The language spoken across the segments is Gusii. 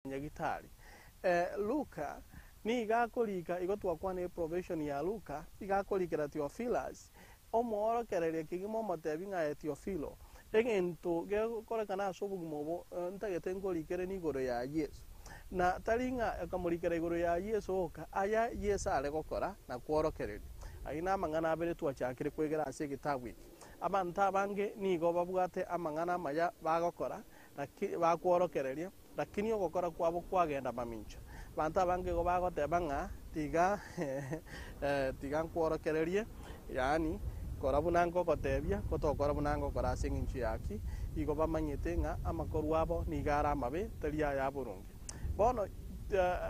Nyagitari. Luka nigo akorika, igo twakwana eprofession ya Luka, igo akorikera Theophilus, omworokereria kegima omotebi ng'a aye Theophilo, egento gegokorekana ase obogima obo ntagete nkorikere nigoro ya Yeso. Na tari ng'a akamorikera igoro ya Yeso oka, aya Yeso are gokora na kworokereria. Ayio namang'ana abere twachakire kwegera ase egetabu eke. Abanto abange nigo babwate amang'ana amaya bagokora, Naki bakworokereria, lakini ogokora kwabo kwagenda mamincha. Abanto abange igo bagoteba ng'a tiga tiga nkworokererie, yaani kora buna nkogotebia, ko tokora buna ngokora ase eng'encho ya ki? Igo bamanyete ng'a amakorwa abo nigo are amabe, tari aya boronge. Bono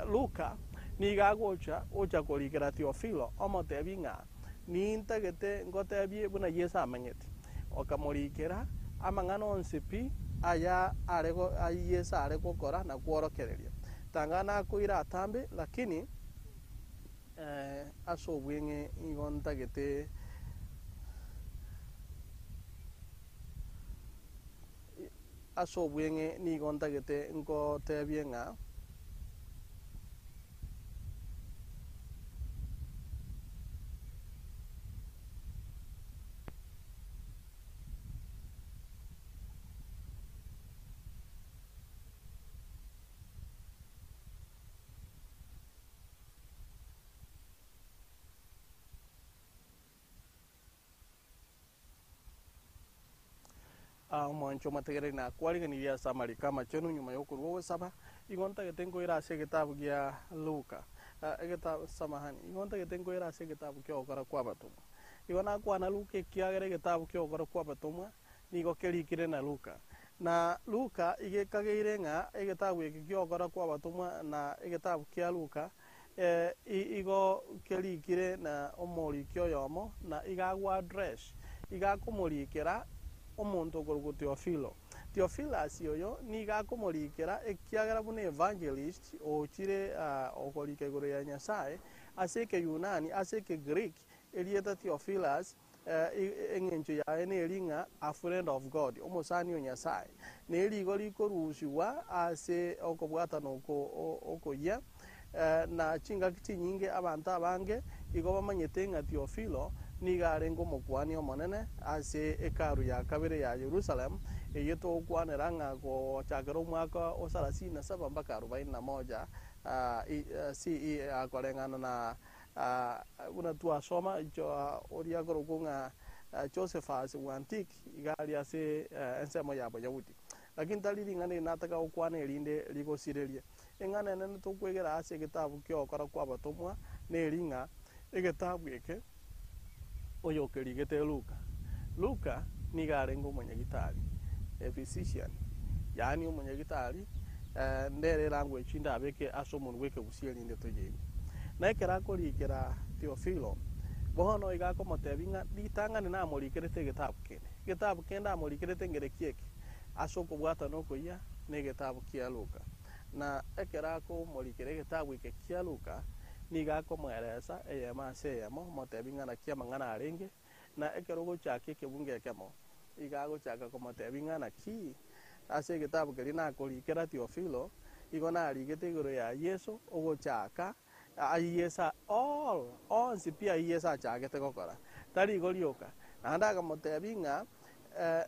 Luka nigo agocha gocha korikera Theofilo omotebi ng'a Nintagete ngotebie buna Yeso amanyete. Okamorikera amang'ana onsi pi aya are Yeso are gokora na kworokereria. Tanga nakoira atambe, lakini ase obweng'e igo ntagete ase obweng'e nigo ntagete ngotebie ng'a. Omwancho omotegereri nakwariganirie ase amariko amachenu nyuma y'okorua ogosaba, igo ntagete nkoire ase egetabu gia Luka, egetabu, samahani, igo ntagete nkoire ase egetabu ki'ogokora kw'abatomwa. Igo nakwana Luka ekiagera egetabu ki'ogokora kw'abatomwa nigo kerikire na Luka. Na Luka iga ekageire ng'a egetabu eke ki'ogokora kw'abatomwa na egetabu kia Luka Igo kerikire na omoriki oyomo, na iga agoaddress, iga akomorikera omonto okorokwa Theofilo. Theophilus oyo nigo akomorikera ekiagera buna evangelist ochire okorika igoro ya Nyasae ase Ekeyunani, ase Ekegreek, erieta Theophilus Engencho yaye neri ng'a a friend of God, omosani o Nyasae. Neri igo rikorusigwa ase okobwatana oko okoyia, na chingaki chinyinge abanto abange igo bamanyete ng'a Theofilo nigo arenge omokuani omonene ase Hekalu ya kabere ya Yerusalemu, eyio togokwanera ng'a gochakera omwaka o sarasini na saba mpaka arobaini na moja CE. Koreng'ana na Buna twasoma, oria akorokwa ng'a Josephus bw'Antique iga aria ase ensemo ya Boyahudi. Lakini tari ring'ana eri nataka gokwana erinde rigosirerie. Eng'ana enene tokwegera ase egetabu ki'ogokora kw'abatomwa neri ng'a egetabu eke oyokerigete Luka. Luka nigo arenge omonyagitari, a physician, yaani omonyagitari nere elanguage ndabeke ase omonwa bw'ekegusia erinde toyeigwe. Na ekero akorikera Theofilo, bono iga akomotebia ng'a ritang'ani namorikerete egetabu kende. Egetabu kende amorikerete ngereki eke ase okobwatana okoyia negetabu kia Luka. Na ekero akomorikera egetabu eke kia Luka, nigo akomoeresa eyemo ase eyemo, omotebia ng'a naki amang'ana arenge, na ekero ogochaka ekebungo ekemo, igo agochaka komotebia ng'a naki ase egetabu keria nakorikera Theofilo, igo narigete igoro ya Yeso, ogochaka ayio Yeso all, onsi pi ayio Yeso achagete gokora, tari igo rioka. Naende akamotebia ng'a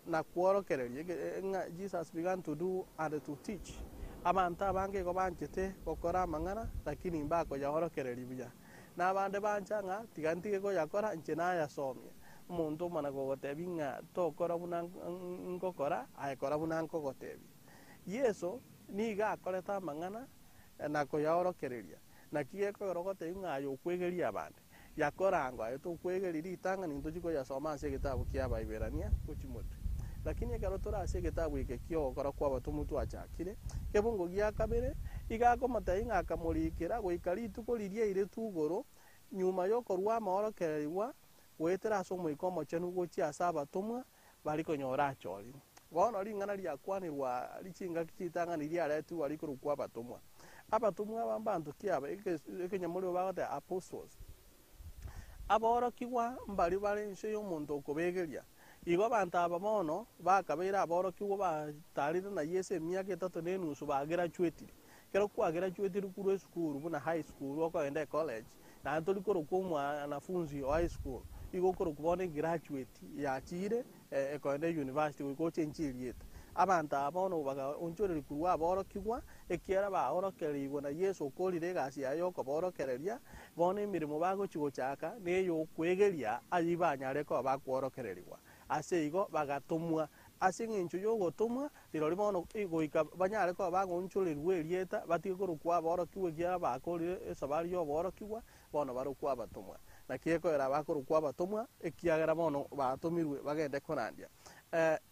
nakworokererie ng'a Jesus began to do and to teach. Abanto abange igo banchete gokora amang'ana, lakini mbakoyaorokereria buya. Na abande bancha ng'a tiga ntige koyakora, inche nayasomie. Omonto omana kogotebia ng'a tokora buna ngokora, aye kora buna nkogotebia. Yeso nigo akorete amang'ana na koyaorokereria. Naki gekogera ogotebia ng'a aye okwegeria abande, yakorangwa aye tokwegeria ritang'ani ntochie koyasoma ase egetabu kia Abaiberania gochia motwe. Lakini ekero tore ase egetabu eke ki'ogokora kw'abatomwa twachakire, kebungo gia kabere, iga akomotebia ng'a akamorikera goika rituko riria airetwe igoro, nyuma y'okorua amaorokererigwa goetera ase Omoika Omochenu gochia ase abatomwa baria konyora achorirwe. Bono ring'ana riakwanirwa chingaki chitang'ani riaretigwe rikorokwa abatomwa. Abatomwa aba mbanto ki aba? Ekenyamorero bagoteba apostles. Aborokigwa mbaria bare inse y'omonto okobegeria. Igo abanto aba bono bakabeire aborokigwa batarire na Yeso emiaka etato na enusu bagerachuetire. Ekero kwagerachuetire korwa esukuru buna high school okogenda ecollege, naende tori korokwa omwanafunzi o high school, igo okorokwa bono egraduate yachiire ekoenda euniversity goika ochenchie erieta. Abanto aba bono bagaonchoreria korwa aborokigwa, ekiagera baorokererigwe na Yeso okorire egasi yaye y'okoborokereria, bono emeremo bagochia gochaka ney'okwegeria ayio banyare koba bakworokererigwa. Ase igo bagatomwa. Ase engencho y'ogotomwa, rirorio bono goika banyare koba bagoonchorerigwa erieta, batige korokwa aborokigwa ekiagera bakorire esabari y'oborokigwa, bono barokwe abatomwa. Naki ekoera abakorokwa abatomwa, ekiagera bono batomirwe bagende korandia.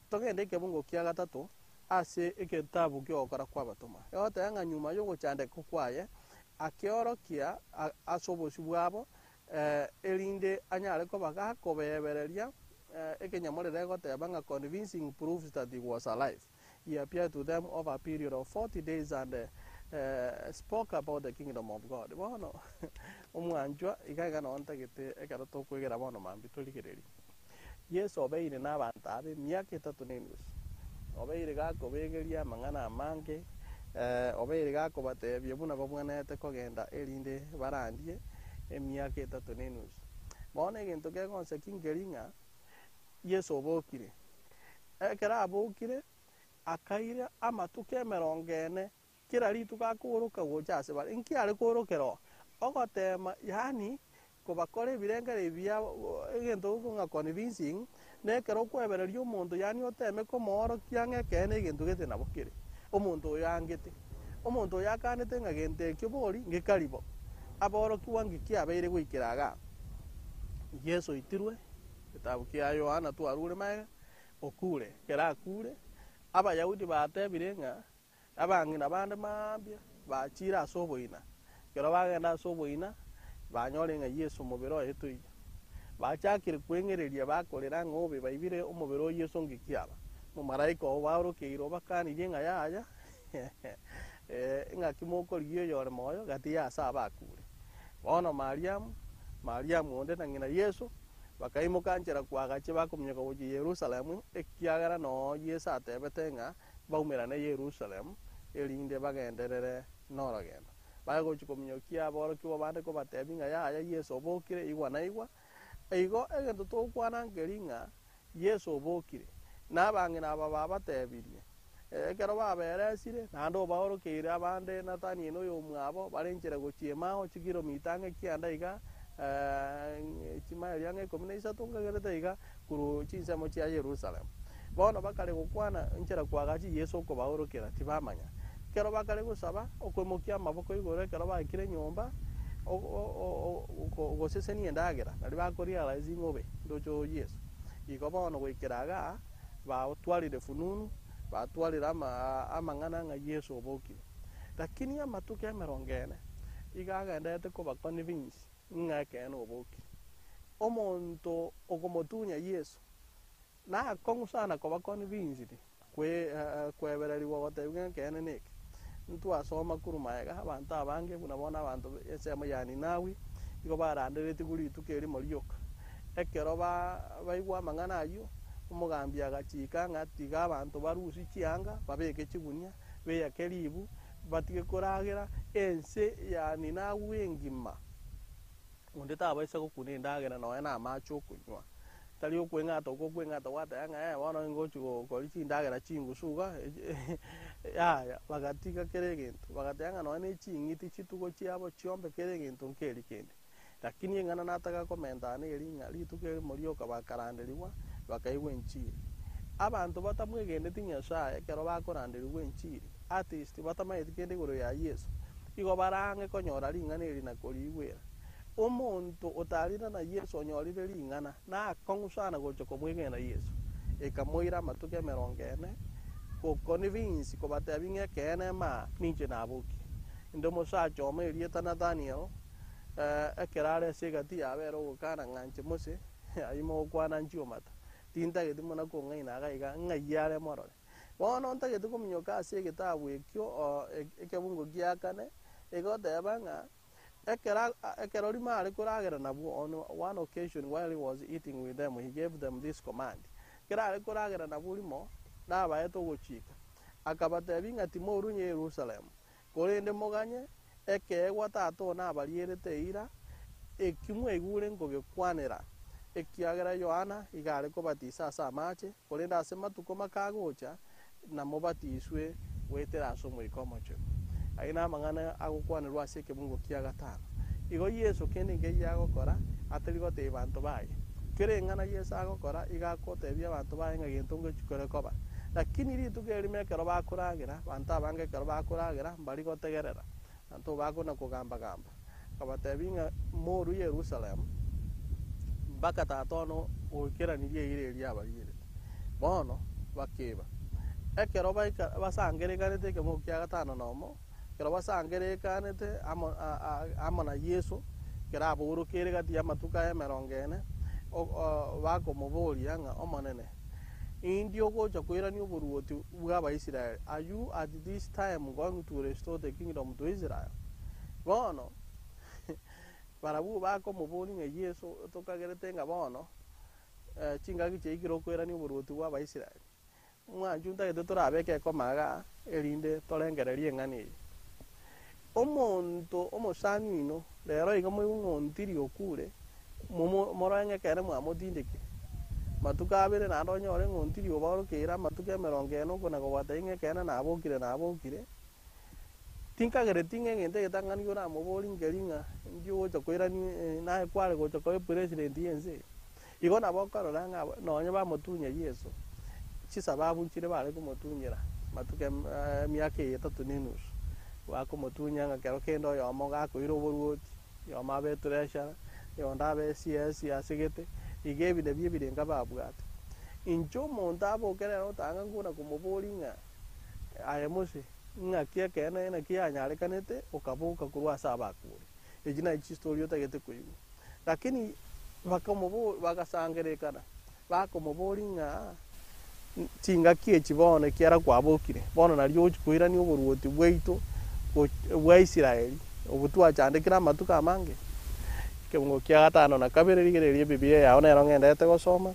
Togende ekebungo kia gatato ase egetabu ki'ogokora kw'abatomwa. Egoteba ng'a nyuma y'ogochandeka kwaye, akeorokia ase obosio bwabo, erinde anyare koba gakobebereria ekenyamorero egoteba ng'a convincing proofs that he was alive. He appeared to them over a period of 40 days and spoke about the kingdom of God. Bono omwanchwa iga iga noo ntagete ekero tokwegera bono mambia torigererie. Yeso obeire nabanto aba emiaka etato na enusu, obeire gakobegeria amang'ana amange, obeire gakobatebia buna babwenerete kogenda erinde barandie emiaka etato na enusu. Bono egento kegonsekia nkeri ng'a Yeso obokire. Ekero abokire, akaira amatuko emerongo ene Kera rituko akooroka gocha ase bare. Inki are koorokera oo? Ogoteema, yaani kobakora ebirengererio biabo, egento gokong'a ng'a convincing, na ekero okwebereria omonto yaani oteme komoorokia ng'a ekeene egento gete nabo kere. Omonto oyo angete. Omonto oyo akanete ng'a gento ekio bori ngekari bo. Aborokigwa nki kiabeire goikera igaa? Yeso oitirwe, egetabu kia Yohana twarure magega, okure. Ekero akure, Abayahudi batebire ng'a Abang'ina bande mambia bachiire ase oboina. Ekero bagenda ase oboina, banyore ng'a Yeso omobere oye toiyo. Bachakire kweng'ereria bakorera ng'a obe baibire omobere o Yeso ngiki aba. Omomalaika obaorokeire obakanirie ng'a yaya, ng'aki mokorigia oyore moyo gati y'ase abakure. Bono Mariamu, Mariamu onde na ng'ina Yeso, bakaimoka nchera koagachia bakominyoka gochia Yerusalemu, ekiagera noo Yeso atebete ng'a baumerane Yerusalemu, erinde bagenderere norogendo. Baye gochia kominyokia aborokigwa bande kobatebia ng'a yaya, Yeso obokire, igwa naigwa. Igo egento togokwana nkeri ng'a Yeso obokire, na abang'ina aba babatebirie. Ekero baberesire, naende obaorokeire abande Nathanieli oyomwabo, bare nchera gochia Emao, chikilomita ang'e kianda iga, chimaeli ang'e ikomi na isato nkagerete iga, korwa chinsemo chia Yerusalemu. Bono bakare gokwana inchera kwagachi Yeso okobaorokera, tibamanya. Ekero bakare gosaba, okoimokia amaboko igoro ekero baikire nyomba, gosesenia endagera, nario bakorealize ng'a obe ndoche oo Yeso. Igo bono goikera igaa, batwarire fununu, batwarire amang'ana ng'a Yeso obokire. Lakini amatuko emerongo ene, iga agendererete koba convince ng'a ekeene obokire. Omonto okomotunya Yeso, nakong'u sana koba convinced kwebererigwa gotebia ng'a ekeene neke. Ntwasoma korwa magega abanto abange buna bono abanto ensemo ya Ninawi, igo baranderetigwe rituko erimo rioka. Ekero baigwa amang'ana ayio, omogambi agachika ng'a tiga abanto barusie chianga, babeke chigunia, beyake ribu, batige koragera ense ya Ninawi engima. Onde tabaisa gokuna endagera nonya namache okonywa. Tari okweng'ata okwo okweng'ata gwateba ng'a ee bono ngochi koria chindagera chingusu iga, yaya, bagatiga kera egento, bagateba ng'a nonya ne ching'iti chitugo chiabo chiombe kera egento nkeri kende. Lakini eng'ana nataka komenta aa neri ng'a rituko erimo rioka bakaranderigwa, bakaigwa enchiri. Abanto batamwegeneti Nyasaye ekero bakoranderigwa enchiri, atheist, batamaeti kende igoro ya Yeso, igo bare ang'e konyora ring'ana eri na koriigwera. Omonto otarire na Yeso onyorire ring'ana, nakong'u sana gocha komwegena Yeso. Ekamoira amatuko emerongo ene goconvince kobatebia ng'a ekeene maa ninche nabokie. Inde omosacha omo erieta Nathaniel, ekero are ase egati yabo ere ogokana ng'a inche Mose, ayio mogokwana nchiomata, tintageti buna kong'aina iga iga, ng'ai are morore. Bono ntagete kominyoka ase egetabu ekio ekebungo gia kane, egoteba ng'a ekero ekero rimo are koragera nabwo, on one occasion while he was eating with them, he gave them this command, ekero are koragera nabwo rimo, nabaete ogochika, akabatebia ng'a timorwa Yerusalemu. Korende moganye ekeegwa Tata one abarierete eira, eki mwaigure nkogekwanera, ekiagera Yohana iga are kobatisa ase amache, korende ase matuko make agocha namobatiswe goetera ase Omoika Omochenu. Ayio namang'ana agokwanerwa ase ekebungo kia gatano. Igo Yeso kende nkeiyo agokora atari gotebia banto baye. Kera eng'ana Yeso agokora iga agotebia abanto baye ng'a gento ngechi kore koba. Lakini rituko erimo ekero bakoragera, abanto abange ekero bakoragera mbari gotegerera, abanto bakona kogamba gamba. Akabatebia ng'a morue Yerusalemu mpaka Tata one oikeranirie eira eria abarierete. Bono bakeba. Ekero baika basangererekanete ekemogo kia gatano nomo, ekero basangererekanete amo amo na Yeso, ekero aborokeire gati y'amatuko aya emerongo ene, bakomoboria ng'a Omonene, indi ogocha koirania oboruoti bw'Abaisraeli? Are you at this time going to restore the kingdom to Israel? Bono barabwo bakomoboria ng'a Yeso, tokagerete ng'a bono chingaki chiaikire okoirania oboruoti bw'Abaisraeli. Mwanchu ntagete torabeke ekoma igaa, erinde torengererie eng'ana eye. Omonto omosani oino, rero iga moigwe ng'a ontiri okure, momo morore ng'a ekere mwamotindekire. Matuko abere naende onyore ng'a ontiri obaorokeire amatuko emerongo ene okona kobwata ng'a ekeene nabokire nabokire, tinkagereti ng'a egento egetang'ani oramoborie nkeri ng'a ndi ogocha koirania naye kware gocha koba epresident ya ense eye. Igo nabo okorora ng'a nonye bamotunya Yeso, chisababu nchire bare komotunyera amatuko emiaka eye etato na enusu, bakomotunya ng'a kero kende oyomo gakoira oboruoti, oyomo abe etreasurer, oyonde abe CS ase gete, iga ebi nabio ebirenga babwate. Inche omonto aboke rero otanga nkona komoboria ng'a aye mose, ng'aki ekeene naki yanyarekanete okaboka korwa ase abakure. Echi naye chistori otagete koigwa. Lakini bakamobo bagasangererekana, bakomoboria ng'a chingaki echi bono ekiagera kwabokire, bono nario ogochia koirania oboruoti bwaito bwa Israeli, obwo twachandekire amatuko amange. Ekebungo kia gatano na kabere rigereria Ebibilia yao nero ng'enderete gosoma.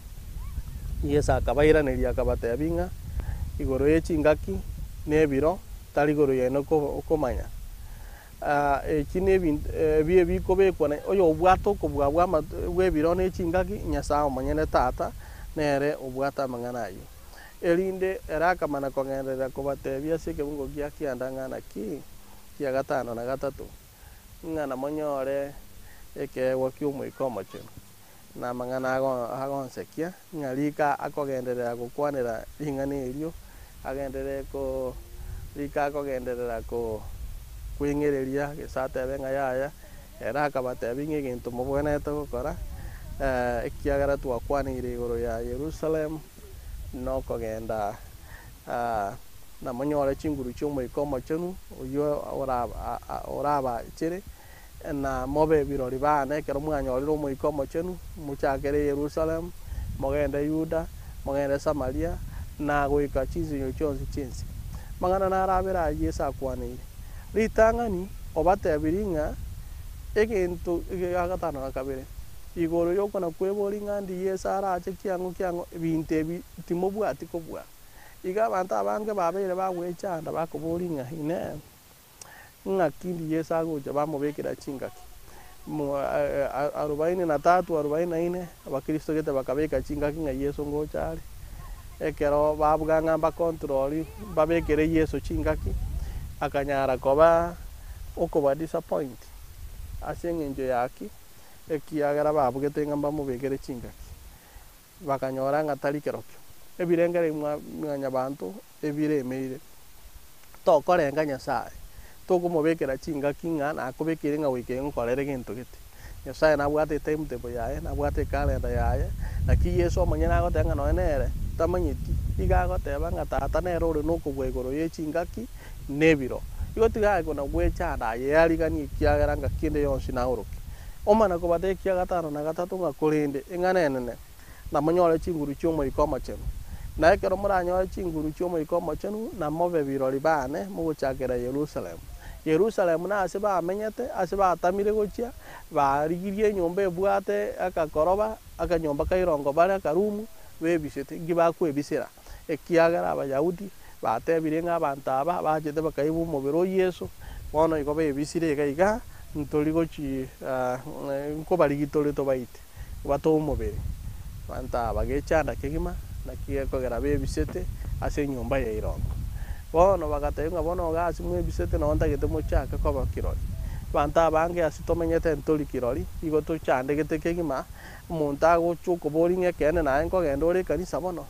Yeso akabairaneria akabatebia ng'a igoro ye chingaki na ebiro tari igoro yaino komanya. Eki nebinto ebi ebikobekwa na oyobwate okobua bw'ebiro ne chingaki, Nyasae omonyene Tata, nere obwate amang'ana ayio. Erinde ere akamana kogenderera kobatebia ase ekebungo gia kianda ng'a naki kia gatano na gatato, ng'a namonyore ekeegwa ki'Omoika Omochenu, na amang'ana agonsekia, ng'a rika akogenderera gokwanera ring'ana erio, agenderere ko rika akogenderera ko kweng'ereria gose atebe ng'a yaya, ere akabatebia ng'a egento mobwenerete gokora, ekiagera twakwaneire igoro ya Yerusalemu, na okogenda namonyore chinguru chi'Omoika Omochenu, oyio ora orabachere. Na mobe birori baane ekero mwanyorire Omoika Omochenu, mochakere Yerusalemu, mogende Yuda, mogende Samaria, na goika chinsinyo chionsi chi'ense. Amang'ana naro abere aya Yeso akwaneire. Ritang'ani obatebirie ng'a egento gia gatano na kabere, igoro y'okona kweboria ng'a ndi Yeso arache kiang'o kiang'o, ebinto ebi timobwati kobua. Iga abanto abange babeire bagwechanda bakoboria ng'a Inee! Ng'aki ndi Yeso agocha bamobekera chingaki arobaini na tatu, arobaini na ine, abakristo gete bakabeka chingaki ng'a Yeso ngocha are. Ekero babuga ng'a mbacontrol mbabekere Yeso chingaki, akanyara koba okoba disappoint ase eng'encho ya ki? Ekiagera babugete ng'a mbamobekere chingaki, bakanyora ng'a tari kerokio. Ebirengererio mwa mwanyabanto ebiremeire. Tokorenga Nyasae, tokomobekera chingaki ng'a nakobekeire ng'a goika nkorere gento gete. Nyasae nabwate etimetable yaye, nabwate ecalendar yaye, naki Yeso omonyene agoteba ng'a nonye nere tamanyeti, iga agoteba ng'a Tata nere ore nokobua igoro ye chingaki na ebiro. Igo tiga aye kona gwechanda aye yariganie ekiagera ngaki ende yonsi naoroke. Omana kobatebia ekia gatano na gatato ng'a korende eng'ana enene, namonyore chinguru chi'Omoika Omochenu. Na ekero moranyore chinguru chi'Omoika Omochenu, namobe birori baane mogochakera Yerusalemu. Yerusalemu nase bamenyete, ase batamire gochia, barigirie enyomba ebwate akakoroba, akanyomba ka irongo bare akarumu, bebisete. Inki bakwebisera? Ekiagera Abayahudi Batebire ng'a abanto aba bachete bakaibwa omobere o Yeso, bono igo bebisire iga iga, ntori gochi nkobarigia tore tobaite, batoe omobere. Abanto aba bagechanda kegima, naki gekogera bebisete ase enyomba ya irongo. Bono bagatebia ng'a bono iga ase mwebisete nabo ntagete mochake koba kirori. Abanto abange ase tomenyete ntori kirori, igo tochandegete kegima, omonto agocha okoboria ng'a ekeene naye nkogenda ore ekanisa bono.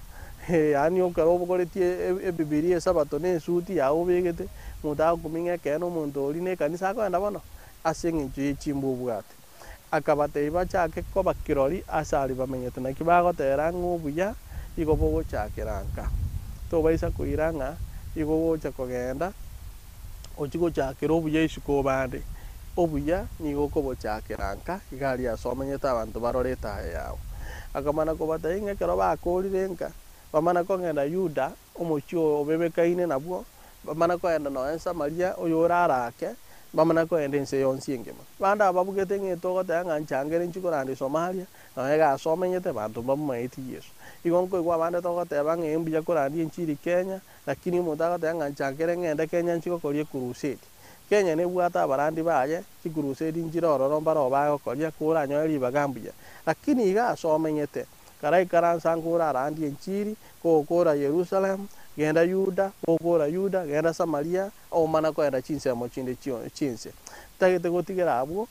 Yaani ekero obogoretie ebibiria esabato na esuti yago obegete, omonto agokumia ng'a ekeene omonto oria na ekanisa akogenda bono, ase eng'encho ye chimbwa obwate. Akabatebia bachake koba kirori ase aria bamenyete, naki bagotera ng'a obuya igo bogochakera nka. Tobaisa koira ng'a igo ogocha kogenda ochie gochakera obuya isiko obande, obuya nigo okobochakera nka iga aria ase omenyete abanto barore etaya yao. Akamana kobatebia ng'a ekero bakorire nka, bamana kogenda Yuda, omochie oyo obebekaine nabwo, bamana kogenda nonya Samaria oyore arake, bamana kogenda ense yonsi engima. Bande aba babugete ng'a togoteba ng'a nchangere inche korande Somalia, nonya iga ase omenyete abanto mbamomanyeti Yeso. Igo nkoigwa abande togoteba ng'a mbuya korandia enchiri Kenya, lakini omonto agoteba ng'a nchangere ng'ende Kenya nchi gokoria ecrusade. Kenya nebwate abarandi baye, chicrusade nchire ororo mbaro bagokoria koranyore ribaga mbuya. Lakini iga ase omenyete, Karaikaranse ango orarandie enchiri, gokora Yerusalemu, genda Yuda, gokora Yuda, genda Samaria, omana koenda chinsemo chinde chi'ense. Ntagete gotigera abwo,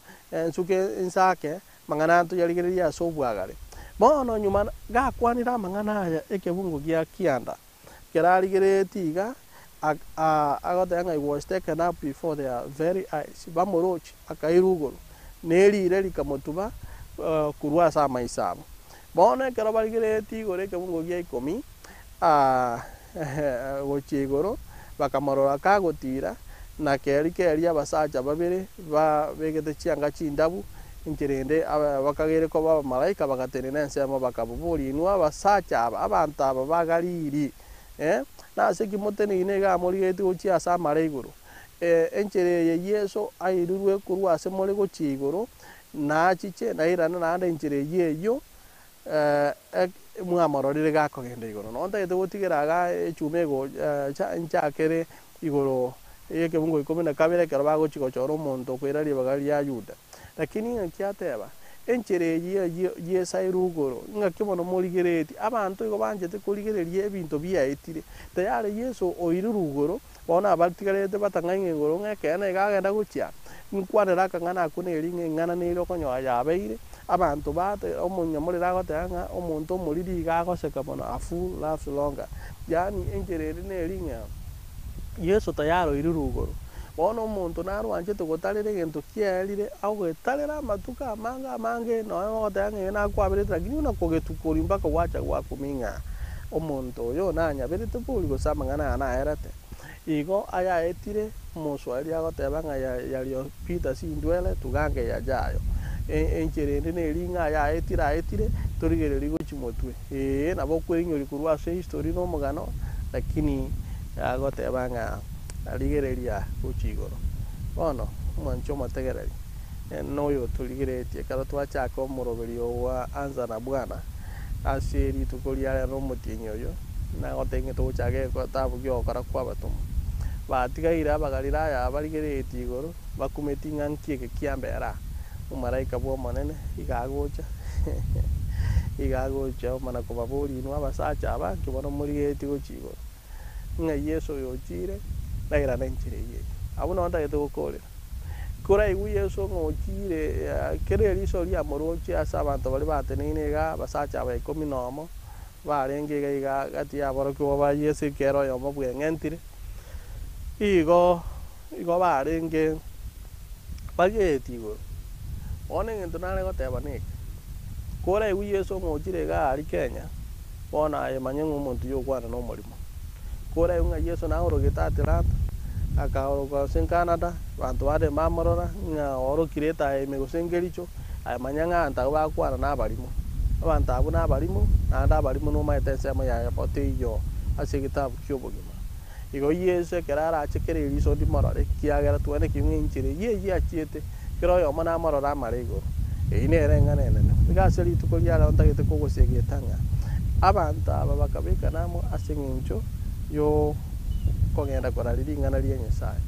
nsuke nsake, amang'ana aya ntoyarigererie ase obwagare. Bono nyuma gakwanire amang'ana aya ekebungo gia kianda, kerarigereretie iga, agoteba ng'a he was taken up before their very eyes, bamoroche, akairwa igoro, na erire rikamotuba korwa ase amaiso abo. Bono ekero barigereretie igoro ekebungo gia ikomi, gochia igoro, bakamorora kagotira, na keri keria abasacha babere babegete chianga chindabu, inchera ende bakageire koba abamalaika, bagatenena ensemo, bakaboboria, Inwe abasacha aba, abanto aba ba Galili, nase ki moteneine iga morigeretie gochia ase amare igoro? Enchera eye Yeso airirwe korwa ase more gochia igoro, nachiche nairane naende enchera eyio eyio mwamororire gakogenda igoro. Nonya ntagete gotigera igaa echuma egocha nchakere igoro y'ekebungo ikomi na kabere ekero bagochia gochora omonto okoira ribaga ria Yuda. Lakini ng'aki ateba, Enchera eyio eyio y'esairo igoro, ng'aki bono morigereretie? Abanto igo banchete korigereria ebinto biaetire. Tayari Yeso oirirwe igoro, bono abatigarete batang'aing'e igoro ng'a ekeene iga agenda gochia. Nkwanere akang'ana akwo neri ng'a eng'ana nere okonyora yabeire, abanto bate omonyamorero agoteba ng'a omonto omoriri iga agoseka mono, a fool laughs longer. Yaani enchera ere neri ng'a Yeso tayari oirirwe igoro. Bono omonto narwanchete gotarera egento kiaerire, agogetarera amatuko amange amange, nonya ogoteba ng'a ee nakwaberete lakini buna kogetukoria mpaka gwacha gwakumia ng'a omonto oyo nanyaberete bori gose amang'ana aya naerete. Igo ayaetire, omoswahili agoteba ng'a yaliyopita si ndwele tugange yajayo. Enchera ende neri ng'a ayaetire aetire, torigereria gochia motwe. Ee, nabo okoinyoria korwa ase ehistory na omogano, lakini agoteba ng'a Rigereria gochia igoro. Bono, omwanchi omotegereri, noyotorigereretie ekero twachaka omoroberio gwa Anza na Bwana ase rituko ria rero omotienyi oyo, nagotebia ng'a togochaka egetabu gi'ogokora kw'abatomwa. Batigaire Abagalilaya aba barigereretie igoro, bakumeti ng'a nki eke kiambera aa. Omomalaika bw'Omonene iga agocha, iga agocha omana kobaboria inwe abasacha aba, nki bono morigereretie gochia igoro? Ng'a Yeso oyo ochiire, nairane enchera eyio eyio. Abwo nao ntagete gokoorera. Koraigwe Yeso ng'a ochiire, kera eriso riamoroche ase abanto baria bateneine iga, abasacha aba ikomi na omo, barenge iga iga gati y'aborokigwa ba Yeso ekiagera oyomo bweng'entire, igo igo barenge barigeretie igoro. Bono egento nare goteba neke, koraigwe Yeso ng'a ochire iga aria Kenya, Bono aye manya ng'a omonto oyio ogokwana nomorimo. Koraigwe ng'a Yeso naorogete Atlanta, akaoroka gose Canada, abanto bande mbamorora ng'a oorokire etaya ime gose nkericho, aye manya ng'a abanto abwo bagokwana nabarimo. Abanto abwo nabarimo, naende abarimo nomaete ensemo yaye teiyo ase egetabu ki'obogima. Igo Yeso ekero arache kera eriso ndimorore, ekiagera twane ki ng'a enchera eyio eyio achiete, kera oyomo namorore amare igoro. Eyio nere eng'ana enene. Iga ase rituko ria rero ntagete kogosegeta ng'a abanto aba bakabekana amo ase eng'encho. okogenda koraria ring'ana ria Nyasaye.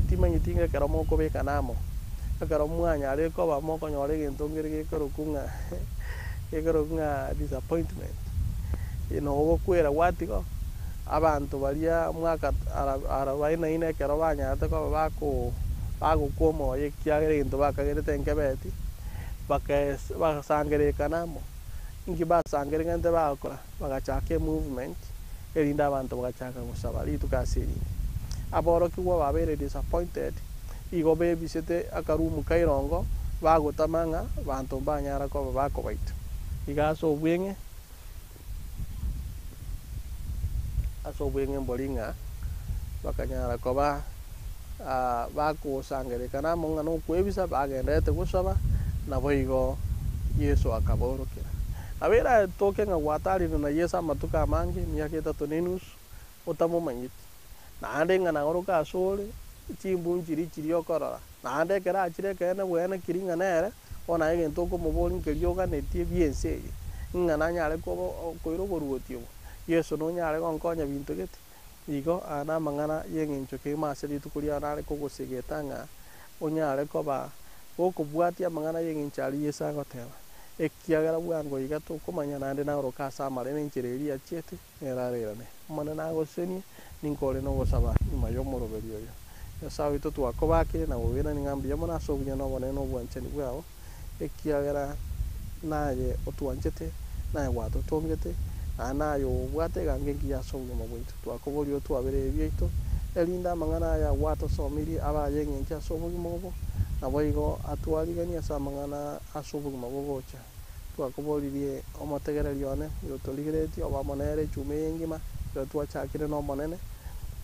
Timanyeti ng'a ekero mokobekana amo, ekero mwanyarire koba mokonyora egento nkere gekorokwa ng'a gekorokwa ng'a disappointment, nogokwera gwatiga oo, abanto baria mwaka ara arobaini na ine ekero banyarete koba bakoo bagokwa omoyo ekiagera egento bakagerete nkebeti, bakaes bagasangererekana amo, inki basangererekante bagokora, bagachaka emovement, erinde abanto bagachaka gosaba rituko ase erinde. Aborokigwa babeire disappointed, igo bebisete akarumu ka irongo, bagotama ng'a banto mbanyara koba bakobaita. Iga ase obweng'e, ase obweng'e mbori ng'a bakanyara koba bakosangererekana amo ng'a nokwebisa, bagendererete gosaba, naboigo Yeso akabaorokera. Nabo eratoke ng'a gwatarire na Yeso amatuko amange, emiaka etato na enusu, otamomanyeti, naende ng'a naoroke asore, chimbu nchiria chiria okorora, naende ekero achire ekeene bwene keri ng'a nere, bono aye egento okomoboria nkeria oganetie bi'ense eye, ng'a nanyare koba okoira oboruoti obo, Yeso nonyare gonkonya binto gete? Igo aya namang'ana y'eng'encho kegima ase rituko riao nare kogosegeta ng'a onyare koba gokobwatia amang'ana y'eng'encho aria Yeso agoteba, ekiagera bwango iga tokomanya naende naoroke ase amare na enchera eria yachiete nere arairane. Omonene agosesenie, ninko ore nogosaba nyuma y'omoroberio oyo. Nyasae oito twakobakire na gokoirania ng'a mbuya mono ase obuya na obonene na obwanchani bwao, ekiagera naye otwanchete, naye gwatotongete, naende naye obwate egango engiya ase obogima bwaito. Twakoboria otwabere ebibe biaito, erinde amang'ana aya gwatosomirie abe ay'eng'encho ase obogima obo, naboigo atwariganie ase amang'ana ase obogima bogocha. Twakoboririe omotegereri one, oyotorigereretie, obe amo nere echuma eye engima, ekero twachakire n'Omonene,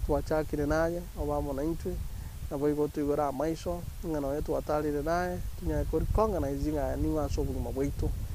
twachakire naye, obe amo naintwe, naboigo otoigore amaiso, ng'a nonye twatarire naye, tonyare korikong'ana ng'a nigo ase obogima bwaito.